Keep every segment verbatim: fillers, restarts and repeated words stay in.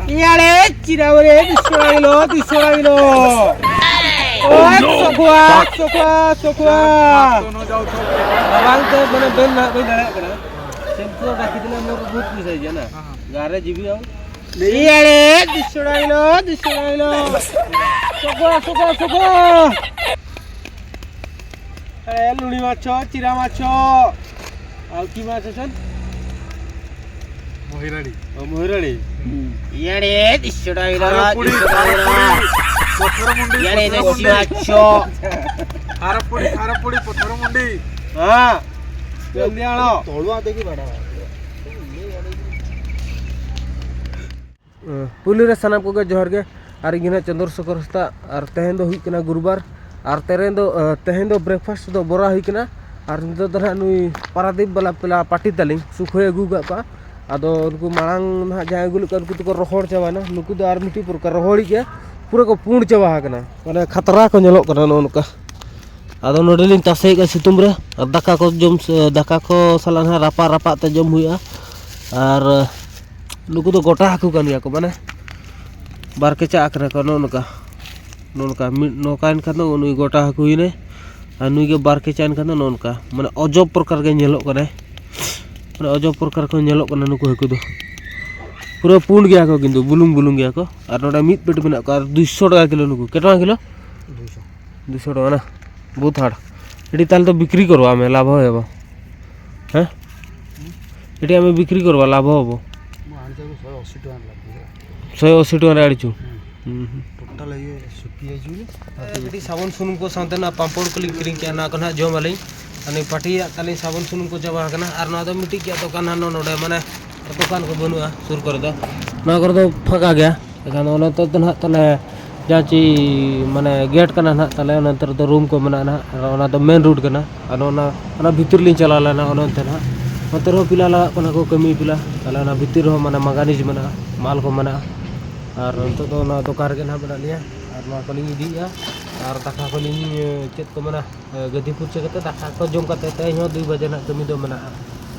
ᱤᱭᱟᱲᱮ ᱪᱤᱨᱟᱣᱨᱮ ᱫᱩᱥᱚᱲᱟ ᱜᱮᱞᱚ, ᱫᱩᱥᱚᱲᱟ ᱜᱮᱞᱚ᱾ ᱳᱭ ᱥᱚᱠᱩᱣᱟ, ᱥᱚᱠᱩᱣᱟ, ᱥᱚᱠᱩᱣᱟ᱾ ᱵᱟᱝ ᱛᱮ ᱢᱟᱱᱮ ᱵᱮᱱ ᱱᱟᱦᱟᱜ ᱵᱟᱹᱧ ᱫᱟᱲᱮᱭᱟᱜ ᱠᱟᱱᱟ᱾ ᱥᱮᱢᱯᱩ ᱰᱟᱠᱤ ᱫᱤᱱᱟ ᱢᱳᱨ ᱵᱩᱛ ᱯᱩᱭᱥᱟᱹ ᱡᱟᱱᱟ᱾ ᱜᱟᱨᱮ ᱡᱤᱵᱤ ᱟᱢ᱾ ᱤᱭᱟᱲᱮ ᱫᱩᱥᱚᱲᱟ ᱜᱮᱞᱚ, ᱫᱩᱥᱚᱲᱟ ᱜᱮᱞᱚ᱾ ᱥᱚᱠᱩᱣᱟ, ᱥᱚᱠᱩᱣᱟ, ᱥᱚᱠᱩᱣᱟ᱾ ᱮ, ᱞᱩᱲᱤ ᱢᱟᱪᱷᱚ, ᱪᱤᱨᱟ ᱢᱟᱪᱷᱚ᱾ ᱟᱨ ᱠᱤ ᱢᱟᱪᱷᱚ ᱪᱚᱱ? ᱢᱚᱦᱤᱨᱟᱲᱤ᱾ ᱚ, ᱢᱚᱦᱤᱨᱟᱲᱤ᱾ ᱦᱩᱸ᱾ ᱤᱭᱟᱲᱮ, ᱫᱤᱥᱚᱲᱟ ᱤᱨᱟ, ᱠᱷᱟᱨᱟᱯᱩᱲᱤ, ᱫᱤᱥᱚᱲᱟ ᱤᱨᱟ᱾ ᱠᱷᱟᱨᱟᱯᱩᱲᱤ, ᱯᱚᱛᱷᱚᱨ ᱢᱩᱱᱰᱤ, ᱤᱭᱟᱲᱮ, ᱯᱚᱛᱷᱚᱨ ᱫᱤᱥᱤ ᱢᱩᱱᱰᱤ᱾ ᱢᱟᱪᱷᱚ᱾ ᱠᱷᱟᱨᱟᱯᱩᱲᱤ, ᱠᱷᱟᱨᱟᱯᱩᱲᱤ, ᱯᱚᱛᱷᱚᱨ ᱢᱩᱱᱰᱤ᱾ ᱦᱮᱸ᱾ ᱡᱚᱞᱫᱤ ᱟᱬᱚ᱾ ᱛᱚᱲᱩᱣᱟ ᱛᱮᱜᱮ ᱵᱟᱲᱟᱣᱟ᱾ ᱯᱩᱭᱞᱩ ᱨᱮ ᱥᱟᱱᱟᱢ ᱠᱚᱜᱮ ᱡᱚᱦᱟᱨ ᱜᱮ᱾ ᱟᱨ ᱤᱧ ᱜᱮ ᱱᱟᱦᱟᱜ ᱪᱚᱱᱫᱨᱚ ᱥᱮᱠᱷᱚᱨ ᱦᱟᱸᱥᱫᱟ᱾ ᱟᱨ ᱛᱮᱦᱮᱧ ᱫᱚ ᱦᱩᱭᱩᱜ ᱠᱟᱱᱟ ᱜᱩᱨᱩᱵᱟᱨ᱾ ᱟᱨ ᱛᱮᱨᱮᱧ ᱫᱚ, ᱟᱸ, ᱛᱮᱦᱮᱧ ᱫᱚ breakfast ᱫᱚ ᱵᱚᱨᱟ ᱦᱩᱭ ᱠᱟᱱᱟ᱾ ᱟᱨ ᱱᱤᱛᱚᱜ ᱫᱚ ᱱᱟᱦᱟᱜ ᱱᱩᱭ ᱯᱟᱨᱟᱫᱤᱯ ᱵᱟᱞᱟ ᱯᱮᱞᱟ ᱯᱟᱴᱤ ᱛᱟᱹᱞᱤᱧ ᱥᱩᱠᱷᱚᱭ ᱟᱹᱜᱩ ᱟᱠᱟᱫ ᱠᱚᱣᱟ᱾ ᱟᱫᱚ ᱩᱱᱠᱩ ᱢᱟᱲᱟᱝ ᱱᱟᱦᱟᱜ ᱡᱟᱦᱟᱸᱭ ᱟᱹᱜᱩ ᱞᱮᱫ ᱠᱚᱣᱟ, ᱩᱱᱠᱩ ᱫᱚᱠᱚ ᱨᱚᱦᱚᱲ ᱪᱟᱵᱟᱭᱮᱱᱟ᱾ ᱱᱩᱠᱩ ᱫᱚ ᱟᱨ ᱢᱤᱫᱴᱤᱡ ᱯᱨᱚᱠᱟᱨ ᱨᱚᱦᱚᱲᱤᱡ ᱜᱮ, ᱯᱩᱨᱟᱹ ᱠᱚ ᱯᱩᱸᱰ ᱪᱟᱵᱟ ᱟᱠᱟᱱᱟ, ᱢᱟᱱᱮ ᱠᱷᱟᱛᱨᱟ ᱠᱚ ᱧᱮᱞᱚᱜ ᱠᱟᱱᱟ ᱱᱚᱜᱼᱚ ᱱᱚᱝᱠᱟ᱾ ᱟᱫᱚ ᱱᱚᱰᱮ ᱞᱤᱧ ᱛᱟᱥᱮᱭᱮᱫ ᱠᱚᱣᱟ ᱥᱤᱛᱩᱝ ᱨᱮ, ᱟᱨ ᱫᱟᱠᱟ ᱠᱚ ᱡᱚᱢ, ᱫᱟᱠᱟ ᱠᱚ ᱥᱟᱞᱟᱜ ᱱᱟᱦᱟᱜ ᱨᱟᱯᱟᱜ ᱨᱟᱯᱟᱜ ᱛᱮ ᱡᱚᱢ ᱦᱩᱭᱩᱜᱼᱟ᱾ ᱟᱨ ᱱᱩᱠᱩ ᱫᱚ ᱜᱚᱴᱟ ᱦᱟᱹᱠᱩ ᱠᱟᱱ ᱜᱮᱭᱟ ᱠᱚ, ᱢᱟᱱᱮ ᱵᱟᱨ ᱠᱮᱪᱟ ᱟᱠᱟᱱᱟ ᱠᱚ ᱱᱚᱜᱼᱚ ᱱᱚᱝᱠᱟ, ᱱᱚᱜᱼᱚ ᱱᱚᱝᱠᱟ ᱢᱤᱫ ᱱᱚᱝᱠᱟ ᱮᱱᱠᱷᱟᱱ ᱫᱚ ᱱᱩᱭ ᱜᱚᱴᱟ ᱦᱟᱹᱠᱩ ᱦᱩᱭᱱᱟᱭ, ᱟᱨ ᱱᱩᱭ ᱜᱮ ᱵᱟᱨ ᱠᱮᱪᱟ ᱮᱱᱠᱷᱟᱱ ᱫᱚ ᱱᱚᱜᱼᱚ ᱱᱚᱝᱠᱟ, ᱢᱟᱱᱮ ᱚᱡᱚᱵ ᱯᱨᱚᱠᱟᱨ ᱜᱮ ᱧᱮᱞᱚᱜ ᱠᱟᱱᱟᱭ, ᱢᱟᱱᱮ ᱚᱡᱚᱵ ᱯᱨᱚᱠᱟᱨ ᱠᱚ ᱧᱮᱞᱚᱜ ᱠᱟᱱᱟ ᱱᱩᱠᱩ ᱦᱟᱹᱠᱩ ᱫᱚ, ᱯᱩᱨᱟᱹ ᱯᱩᱸᱰ ᱜᱮᱭᱟ ᱠᱚ, ᱠᱤᱱᱛᱩ ᱵᱩᱞᱩᱝ ᱵᱩᱞᱩᱝ ᱜᱮᱭᱟ ᱠᱚ᱾ ᱟᱨ ᱱᱚᱰᱮ ᱢᱤᱫ ᱯᱮᱴ ᱢᱮᱱᱟᱜ ᱠᱚᱣᱟ, ᱟᱨ ᱫᱩᱭᱥᱚ ᱴᱟᱠᱟ ᱠᱤᱞᱳ ᱱᱩᱠᱩ᱾ ᱠᱮ ᱴᱟᱠᱟ ᱠᱤᱞᱳ? ᱫᱩᱭᱥᱚ᱾ ᱫᱩᱭᱥᱚ ᱴᱟᱠᱟ ᱱᱟ, ᱵᱚᱦᱩᱛ ᱦᱟᱲ᱾ ᱮᱴᱤ ᱛᱟᱦᱞᱮ ᱛᱚ ᱵᱤᱠᱨᱤ ᱠᱚᱨᱣᱟ ᱢᱮ, ᱞᱟᱵᱷ ᱦᱚᱭ ᱦᱚᱵᱚ᱾ ᱦᱮᱸ? ᱮᱴᱤ ᱟᱢᱮ ᱵᱤᱠᱨᱤ ᱠᱚᱨᱣᱟ, ᱞᱟᱵᱷ ᱦᱚᱵᱚ᱾ ᱢᱟ ᱟᱱᱛᱮ ᱥᱚᱭ ᱟᱥᱤ ᱴᱟᱠᱟ ᱞᱟᱵᱷ ᱦᱩᱭᱩᱜᱼᱟ᱾ ᱥᱚᱭ ᱟᱥᱤ ᱴᱟᱠᱟ ᱨᱮ ᱟᱹᱲᱤᱪᱩ᱾ ᱦᱩᱸ᱾ ᱦᱩᱸ, ᱦᱩᱸ᱾ ᱴᱳᱴᱟᱞ ᱦᱩᱭᱩᱜᱼᱟ, ᱥᱩᱯᱤ ᱦᱤᱡᱩᱜᱼᱟ᱾ ᱠᱟᱹᱴᱤᱡ ᱥᱟᱵᱚᱱ ᱥᱩᱱᱩᱢ ᱠᱚ ᱥᱟᱶᱛᱮ ᱱᱚᱣᱟ ᱯᱟᱢᱯᱚᱲ ᱠᱚᱞᱤᱧ ᱠᱤᱨᱤᱧ ᱠᱮᱜᱼᱟ, ᱱᱚᱣᱟ ᱠᱚ ᱱᱟᱦᱟᱜ ᱡᱚᱢ ᱟᱹᱞᱤᱧ᱾ ᱟᱨ ᱱᱩᱭ ᱯᱟᱹᱴᱤᱭᱟᱜ ᱛᱟᱹᱞᱤᱧ ᱥᱟᱵᱚᱱ ᱥᱩᱱᱩᱢ ᱠᱚ ᱪᱟᱵᱟ ᱟᱠᱟᱱᱟ᱾ ᱟᱨ ᱱᱚᱣᱟ ᱫᱚ ᱢᱤᱫᱴᱤᱡ ᱜᱮ ᱫᱚᱠᱟᱱ ᱦᱟᱸᱜ ᱱᱚᱰᱮ, ᱢᱟᱱᱮ ᱫᱚᱠᱟᱱ ᱠᱚ ᱵᱟᱹᱱᱩᱜᱼᱟ ᱥᱩᱨ ᱠᱚᱨᱮ ᱫᱚ᱾ ᱱᱚᱣᱟ ᱠᱚᱨᱮ ᱫᱚ ᱯᱷᱟᱸᱠᱟ ᱜᱮᱭᱟ᱾ ᱮᱱᱠᱷᱟᱱ ᱫᱚ ᱚᱱᱟ ᱛᱮ ᱫᱚ ᱱᱟᱦᱟᱜ ᱛᱟᱞᱮ ᱡᱟᱦᱟᱸ ᱪᱮ ᱢᱟᱱᱮ ᱜᱮᱴ ᱠᱟᱱᱟ ᱱᱟᱦᱟᱜ ᱛᱟᱞᱮ, ᱚᱱᱟ ᱱᱚᱛᱮ ᱨᱮᱫᱚ ᱨᱩᱢ ᱠᱚ ᱢᱮᱱᱟᱜᱼᱟ ᱱᱟᱦᱟᱜ, ᱟᱨ ᱚᱱᱟ ᱫᱚ ᱢᱮᱱ ᱨᱳᱰ ᱠᱟᱱᱟ᱾ ᱟᱫᱚ ᱚᱱᱟ, ᱚᱱᱟ ᱵᱷᱤᱛᱤᱨ ᱞᱤᱧ ᱪᱟᱞᱟᱣ ᱞᱮᱱᱟ, ᱚᱱᱮ ᱚᱱᱛᱮ ᱱᱟᱦᱟᱜ᱾ ᱚᱱᱛᱮ ᱨᱮᱦᱚᱸ ᱯᱤᱞᱟ ᱞᱟᱜᱟᱜ ᱠᱟᱱᱟ ᱠᱚ, ᱠᱟᱹᱢᱤ ᱯᱤᱞᱟ᱾ ᱛᱟᱦᱞᱮ ᱚᱱᱟ ᱵᱷᱤᱛᱤᱨ ᱨᱮᱦᱚᱸ ᱢᱟᱱᱮ ᱢᱟᱜᱟᱱᱤᱡᱽ ᱢᱮᱱᱟᱜᱼᱟ, ᱢᱟᱞ ᱠᱚ ᱢᱮᱱᱟᱜᱼᱟ᱾ ᱟᱨ ᱱᱤᱛᱚᱜ ᱫᱚ ᱚᱱᱟ ᱫᱚᱠᱟᱱ ᱨᱮᱜᱮ ᱱᱟᱦᱟᱜ ᱢᱮᱱᱟᱜ ᱞᱤᱧᱟ, ᱟᱨ ᱱᱚᱣᱟ ᱠᱚᱞᱤᱧ ᱤᱫᱤᱭᱮᱫᱼᱟ᱾ ᱟᱨ ᱫᱟᱠᱟ ᱠᱚᱞᱤᱧ, ᱪᱮᱫ ᱠᱚ ᱢᱮᱱᱟ, ᱜᱟᱹᱫᱤ ᱯᱷᱩᱨᱪᱟᱹ ᱠᱟᱛᱮ, ᱫᱟᱠᱟ ᱠᱚ ᱡᱚᱢ ᱠᱟᱛᱮ, ᱛᱮᱦᱮᱧ ᱦᱚᱸ ᱫᱩᱭ ᱵᱟᱡᱮ ᱱᱟᱦᱟᱜ ᱠᱟᱹᱢᱤ ᱫᱚ ᱢᱮᱱᱟᱜᱼᱟ᱾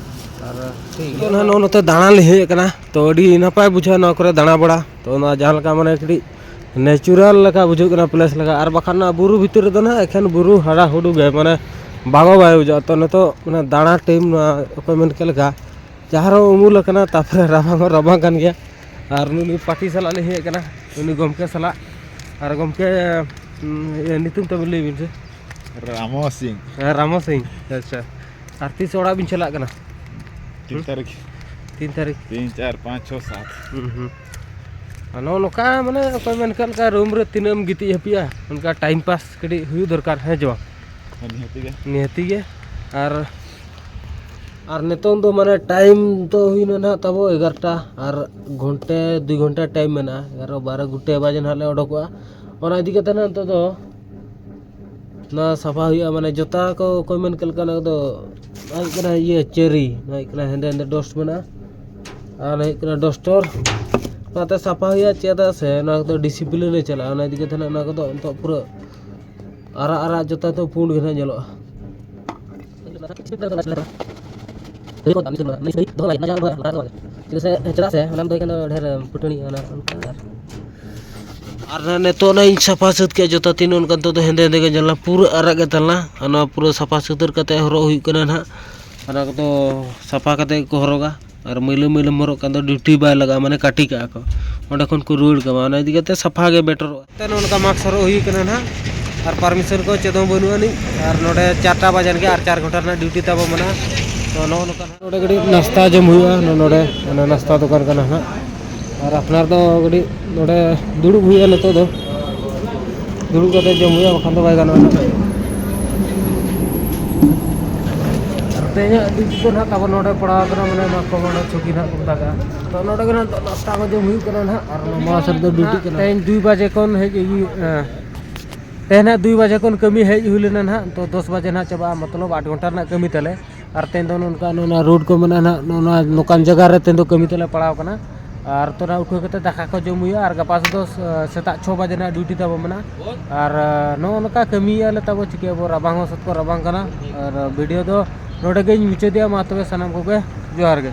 ᱟᱨ ᱴᱷᱤᱠ ᱜᱮᱭᱟ᱾ ᱱᱚᱜᱼᱚᱭ ᱱᱚᱛᱮ ᱫᱟᱬᱟᱱ ᱞᱮ ᱦᱮᱡ ᱟᱠᱟᱱᱟ, ᱛᱚ ᱟᱹᱰᱤ ᱱᱟᱯᱟᱭ ᱵᱩᱡᱷᱟᱹᱜᱼᱟ ᱱᱚᱣᱟ ᱠᱚᱨᱮ ᱫᱟᱬᱟ ᱵᱟᱲᱟ᱾ ᱛᱚ ᱚᱱᱟ ᱡᱟᱦᱟᱸ ᱞᱮᱠᱟ ᱢᱟᱱᱮ ᱠᱟᱹᱴᱤᱡ natural ᱞᱮᱠᱟ ᱵᱩᱡᱷᱟᱹᱜ ᱠᱟᱱᱟ place ᱞᱮᱠᱟ, ᱟᱨ ᱵᱟᱠᱷᱟᱱ ᱚᱱᱟ ᱵᱩᱨᱩ ᱵᱷᱤᱛᱤᱨ ᱨᱮᱫᱚ ᱱᱟᱦᱟᱜ ᱮᱠᱷᱮᱱ ᱵᱩᱨᱩ ᱦᱟᱲᱟ ᱦᱩᱰᱩ ᱜᱮ, ᱢᱟᱱᱮ ᱵᱟᱝ ᱦᱚᱸ ᱵᱟᱭ ᱵᱩᱡᱷᱟᱹᱜᱼᱟ᱾ ᱛᱚ ᱱᱤᱛᱚᱜ ᱚᱱᱟ ᱫᱟᱬᱟ time ᱱᱚᱣᱟ ᱚᱠᱚᱭ ᱢᱮᱱ ᱠᱮᱫ ᱞᱮᱠᱟ, ᱡᱟᱦᱟᱸ ᱨᱮ ᱩᱢᱩᱞ ᱟᱠᱟᱱᱟ, ᱛᱟᱨᱯᱚᱨᱮ ᱨᱟᱵᱟᱝ ᱦᱚᱸ ᱨᱟᱵᱟᱝ ᱠᱟᱱ ᱜᱮᱭᱟ᱾ ᱟᱨ ᱱᱩᱭ party ᱥᱟᱞᱟᱜ ᱞᱤᱧ ᱦᱮᱡ ᱟᱠᱟᱱᱟ, ᱩᱱᱤ ᱜᱚᱢᱠᱮ ᱥᱟᱞᱟᱜ᱾ ᱟᱨ ᱜᱚᱢᱠᱮ, ᱩᱸ, ᱤᱭᱟᱹ, ᱧᱩᱛᱩᱢ ᱛᱟᱵᱤᱱ ᱞᱟᱹᱭ ᱵᱤᱱ ᱥᱮ? ᱨᱟᱢᱚ ᱥᱤᱝ᱾ ᱦᱮᱸ, ᱨᱟᱢᱚ ᱥᱤᱝ᱾ ᱟᱪᱪᱷᱟ᱾ ᱟᱨ ᱛᱤᱥ ᱚᱲᱟᱜ ᱵᱤᱱ ᱪᱟᱞᱟᱜ ᱠᱟᱱᱟ? ᱛᱤᱱ ᱦᱩᱸ? ᱛᱟᱹᱨᱤᱠᱷ᱾ ᱛᱤᱱ ᱛᱟᱹᱨᱤᱠᱷ᱾ ᱛᱤᱱ, ᱪᱟᱨ, ᱯᱟᱸᱪ, ᱪᱷᱚ, ᱥᱟᱛ᱾ ᱦᱩᱸ, ᱦᱩᱸ᱾ ᱟᱨ ᱱᱚᱜᱼᱚ ᱱᱚᱝᱠᱟ, ᱢᱟᱱᱮ, ᱚᱠᱚᱭ ᱢᱮᱱ ᱠᱮᱫ ᱞᱮᱠᱟ, room ᱨᱮ ᱛᱤᱱᱟᱹᱜ ᱮᱢ ᱜᱤᱛᱤᱡ ᱦᱟᱹᱯᱤᱜᱼᱟ, ᱚᱱᱠᱟ time pass ᱠᱟᱹᱴᱤᱡ ᱦᱩᱭᱩᱜ ᱫᱚᱨᱠᱟᱨ, ᱦᱮᱸ ᱪᱮ ᱵᱟᱝ? ᱱᱤᱦᱟᱹᱛᱤ ᱜᱮ᱾ ᱱᱤᱦᱟᱹᱛᱤ ᱜᱮ᱾ ᱟᱨ, ᱟᱨ ᱱᱤᱛᱚᱝ ᱫᱚ, ᱢᱟᱱᱮ, time ᱫᱚ ᱦᱩᱭᱱᱟ ᱱᱟᱦᱟᱜ ᱛᱟᱵᱚ ᱮᱜᱟᱨᱚᱴᱟ, ᱟᱨ ᱜᱷᱚᱱᱴᱮ, ᱫᱩᱭ ᱜᱷᱚᱱᱴᱟ time ᱢᱮᱱᱟᱜᱼᱟ, ᱮᱜᱟᱨᱚ, ᱵᱟᱨᱚ ᱜᱷᱚᱱᱴᱮ ᱵᱟᱡᱮ ᱱᱟᱦᱟᱜ ᱞᱮ ᱚᱰᱚᱠᱚᱜᱼᱟ᱾ ᱚᱱᱟ ᱤᱫᱤ ᱠᱟᱛᱮ ᱱᱟᱦᱟᱜ ᱱᱤᱛᱚᱜ ᱫᱚ ᱱᱚᱣᱟ ᱥᱟᱯᱷᱟ ᱦᱩᱭᱩᱜᱼᱟ, ᱢᱟᱱᱮ ᱡᱚᱛᱟ ᱠᱚ ᱚᱠᱚᱭ ᱢᱮᱱ ᱠᱮᱫ ᱞᱮᱠᱟ, ᱚᱱᱟ ᱠᱚᱫᱚ ᱦᱩᱭᱩᱜ ᱠᱟᱱᱟ ᱤᱭᱟᱹ ᱪᱟᱹᱨᱤ, ᱱᱚᱣᱟ ᱦᱩᱭᱩᱜ ᱠᱟᱱᱟ ᱦᱮᱸᱫᱮ ᱦᱮᱸᱫᱮ dust ᱢᱮᱱᱟᱜᱼᱟ, ᱟᱨ ᱱᱚᱣᱟ ᱦᱩᱭᱩᱜ ᱠᱟᱱᱟ duster᱾ ᱚᱱᱟᱛᱮ ᱥᱟᱯᱷᱟ ᱦᱩᱭᱩᱜᱼᱟ, ᱪᱮᱫᱟᱜ ᱥᱮ ᱱᱚᱣᱟ ᱠᱚᱫᱚ discipline ᱨᱮ ᱪᱟᱞᱟᱜᱼᱟ᱾ ᱚᱱᱟ ᱤᱫᱤ ᱠᱟᱛᱮ ᱱᱟᱜ ᱱᱚᱣᱟ ᱠᱚᱫᱚ ᱱᱤᱛᱚᱜ ᱯᱩᱨᱟᱹ ᱟᱨᱟᱜ ᱟᱨᱟᱜ ᱡᱚᱛᱟ ᱫᱚ ᱯᱩᱸᱰ ᱜᱮ ᱱᱟᱜ ᱧᱮᱞᱚᱜᱼᱟ᱾ ᱪᱮᱫᱟᱜ ᱥᱮ ᱚᱱᱟ ᱫᱚ ᱦᱩᱭᱩᱜ ᱠᱟᱱᱟ ᱰᱷᱮᱨ ᱯᱷᱩᱴᱟᱹᱱᱤ ᱚᱱᱟ ᱚᱱᱠᱟ᱾ ᱟᱨ ᱱᱟᱦᱟᱜ ᱱᱤᱛᱚᱜ ᱱᱟᱦᱟᱜ ᱤᱧ ᱥᱟᱯᱷᱟ ᱥᱟᱹᱛ ᱠᱮᱫᱼᱟ ᱡᱚᱛᱚ ᱛᱤᱱ ᱚᱱᱠᱟ ᱱᱤᱛᱚᱜ ᱫᱚ ᱦᱮᱸᱫᱮ ᱦᱮᱸᱫᱮ ᱜᱮ ᱧᱮᱞᱚᱜᱼᱟ, ᱯᱩᱨᱟᱹ ᱟᱨᱟᱜ ᱜᱮ ᱛᱟᱦᱮᱸ ᱞᱮᱱᱟ᱾ ᱟᱨ ᱱᱚᱣᱟ ᱯᱩᱨᱟᱹ ᱥᱟᱯᱷᱟ ᱥᱩᱛᱟᱹᱨ ᱠᱟᱛᱮ ᱦᱚᱨᱚᱜ ᱦᱩᱭᱩᱜ ᱠᱟᱱᱟ ᱱᱟᱦᱟᱜ᱾ ᱚᱱᱟ ᱠᱚᱫᱚ ᱥᱟᱯᱷᱟ ᱠᱟᱛᱮ ᱜᱮᱠᱚ ᱦᱚᱨᱚᱜᱟ᱾ ᱟᱨ ᱢᱟᱹᱭᱞᱟᱹ ᱢᱟᱹᱭᱞᱟᱹᱢ ᱦᱚᱨᱚᱜ ᱠᱷᱟᱱ ᱫᱚ duty ᱵᱟᱭ ᱞᱟᱜᱟᱜᱼᱟ, ᱢᱟᱱᱮ ᱠᱟᱹᱴᱤ ᱠᱟᱜᱼᱟ ᱠᱚ, ᱚᱸᱰᱮ ᱠᱷᱚᱱ ᱠᱚ ᱨᱩᱣᱟᱹᱲ ᱠᱟᱢᱟ᱾ ᱚᱱᱟ ᱤᱫᱤ ᱠᱟᱛᱮ ᱥᱟᱯᱷᱟ ᱜᱮ betterᱚᱜᱼᱟ᱾ ᱛᱮ ᱱᱚᱜᱼᱚ ᱱᱚᱝᱠᱟ mask ᱦᱚᱨᱚᱜ ᱦᱩᱭ ᱠᱟᱱᱟ ᱱᱟᱦᱟᱜ, ᱟᱨ permission ᱠᱚ ᱪᱮᱫ ᱦᱚᱸ ᱵᱟᱹᱱᱩᱜ ᱟᱹᱱᱤᱡ᱾ ᱟᱨ ᱱᱚᱰᱮ ᱪᱟᱨᱴᱟ ᱵᱟᱡᱟᱱ ᱜᱮ ᱟᱨ ᱪᱟᱨ ᱜᱷᱚᱱᱴᱟ ᱨᱮᱱᱟᱜ duty ᱛᱟᱵᱚ ᱢᱮᱱᱟᱜᱼᱟ᱾ ᱛᱚ ᱱᱚᱜᱼᱚ ᱱᱚᱝᱠᱟ ᱱᱟᱦᱟᱜ ᱱᱚᱰᱮ ᱠᱟᱹᱴᱤᱡ ᱱᱟᱥᱛᱟ ᱡᱚᱢ ᱦᱩᱭᱩᱜᱼᱟ, ᱱᱚ-, ᱱᱚᱰᱮ ᱚᱱᱟ ᱱᱟᱥᱛᱟ ᱫᱚᱠᱟᱱ ᱠᱟᱱᱟ ᱱᱟᱦᱟᱜ᱾ ᱟᱨ ᱟᱯᱱᱟᱨ ᱫᱚ ᱠᱟᱹᱴᱤᱡ ᱱᱚᱰᱮ ᱫᱩᱲᱩᱵ ᱦᱩᱭᱩᱜᱼᱟ ᱱᱤᱛᱚᱜ ᱫᱚ, ᱫᱩᱲᱩᱵ ᱠᱟᱛᱮ ᱡᱚᱢ ᱦᱩᱭᱩᱜᱼᱟ, ᱵᱟᱠᱷᱟᱱ ᱫᱚ ᱵᱟᱭ ᱜᱟᱱᱚᱜᱼᱟ ᱱᱟᱦᱟᱜ᱾ ᱟᱨ ᱛᱮᱦᱮᱧᱟᱜ duty ᱫᱚ ᱱᱟᱦᱟᱜ ᱛᱟᱵᱚ ᱱᱚᱰᱮ ᱯᱟᱲᱟᱣ ᱠᱟᱱᱟ, ᱢᱟᱱᱮ ᱱᱚᱣᱟ ᱠᱚ ᱢᱟᱱᱮ ᱪᱷᱩᱴᱤ ᱱᱟᱦᱟᱜ ᱠᱚ ᱢᱮᱛᱟᱜᱼᱟ᱾ ᱛᱚ ᱱᱚᱰᱮ ᱜᱮ ᱱᱟᱦᱟᱜ ᱱᱤᱛᱚᱜ ᱱᱟᱥᱛᱟ ᱠᱚ ᱡᱚᱢ ᱦᱩᱭᱩᱜ ᱠᱟᱱᱟ ᱱᱟᱦᱟᱜ, ᱟᱨ ᱱᱚᱣᱟ ᱥᱟᱹᱨᱤ ᱫᱚ duty ᱠᱟᱱᱟ᱾ ᱛᱮᱦᱮᱧ ᱫᱩᱭ ᱵᱟᱡᱮ ᱠᱷᱚᱱ ᱦᱮᱡ ᱦᱩᱭᱩᱜ, ᱮᱸ, ᱛᱮᱦᱮᱧ ᱱᱟᱦᱟᱜ ᱫᱩᱭ ᱵᱟᱡᱮ ᱠᱷᱚᱱ ᱠᱟᱹᱢᱤ ᱦᱮᱡ ᱦᱩᱭ ᱞᱮᱱᱟ ᱱᱟᱦᱟᱜ, ᱛᱚ ᱫᱚᱥ ᱵᱟᱡᱮ ᱱᱟᱦᱟᱜ ᱪᱟᱵᱟᱜᱼᱟ, ᱢᱚᱛᱞᱚᱵ ᱟᱴ ᱜᱷᱚᱱᱴᱟ ᱨᱮᱱᱟᱜ ᱠᱟᱹᱢᱤ ᱛᱟᱞᱮ᱾ ᱟᱨ ᱛᱮᱦᱮᱧ ᱫᱚ ᱱᱚᱝᱠᱟ ᱱᱚᱜᱼᱚ ᱱᱚᱣᱟ road ᱠᱚ ᱢᱮᱱᱟᱜᱼᱟ ᱱᱟᱦᱟᱜ, ᱱᱚᱜᱼᱚ ᱱᱚᱣᱟ ᱱᱚᱝᱠᱟᱱ ᱡᱟᱭᱜᱟ ᱨᱮ ᱛᱮᱦᱮᱧ ᱫᱚ ᱠᱟᱹᱢᱤ ᱛᱟᱞᱮ ᱯᱟᱲᱟᱣ ᱠᱟᱱᱟ᱾ ᱟᱨ ᱛᱚ ᱱᱟᱦᱟᱜ ᱩᱴᱷᱟᱹᱣ ᱠᱟᱛᱮ ᱫᱟᱠᱟ ᱠᱚ ᱡᱚᱢ ᱦᱩᱭᱩᱜᱼᱟ, ᱟᱨ ᱜᱟᱯᱟ ᱥᱮᱫ ᱫᱚ, ᱥᱮᱛᱟᱜ ᱪᱷᱚ ᱵᱟᱡᱮ ᱱᱟᱦᱟᱜ duty ᱛᱟᱵᱚ ᱢᱮᱱᱟᱜᱼᱟ᱾ ᱟᱨ, ᱱᱚᱜᱼᱚ ᱱᱚᱝᱠᱟ ᱠᱟᱹᱢᱤᱭᱮᱫᱼᱟ ᱞᱮ ᱛᱟᱵᱚ, ᱪᱤᱠᱟᱹᱭᱟᱵᱚ, ᱨᱟᱵᱟᱝ ᱦᱚᱸ ᱥᱚᱠᱛᱚ ᱨᱟᱵᱟᱝ ᱠᱟᱱᱟ᱾ ᱟᱨ video ᱫᱚ ᱱᱚᱰᱮ ᱜᱮᱧ ᱢᱩᱪᱟᱹᱫᱮᱜᱼᱟ᱾ ᱢᱟ ᱛᱚᱵᱮ ᱥᱟᱱᱟᱢ ᱠᱚᱜᱮ ᱡᱚᱦᱟᱨ ᱜᱮ᱾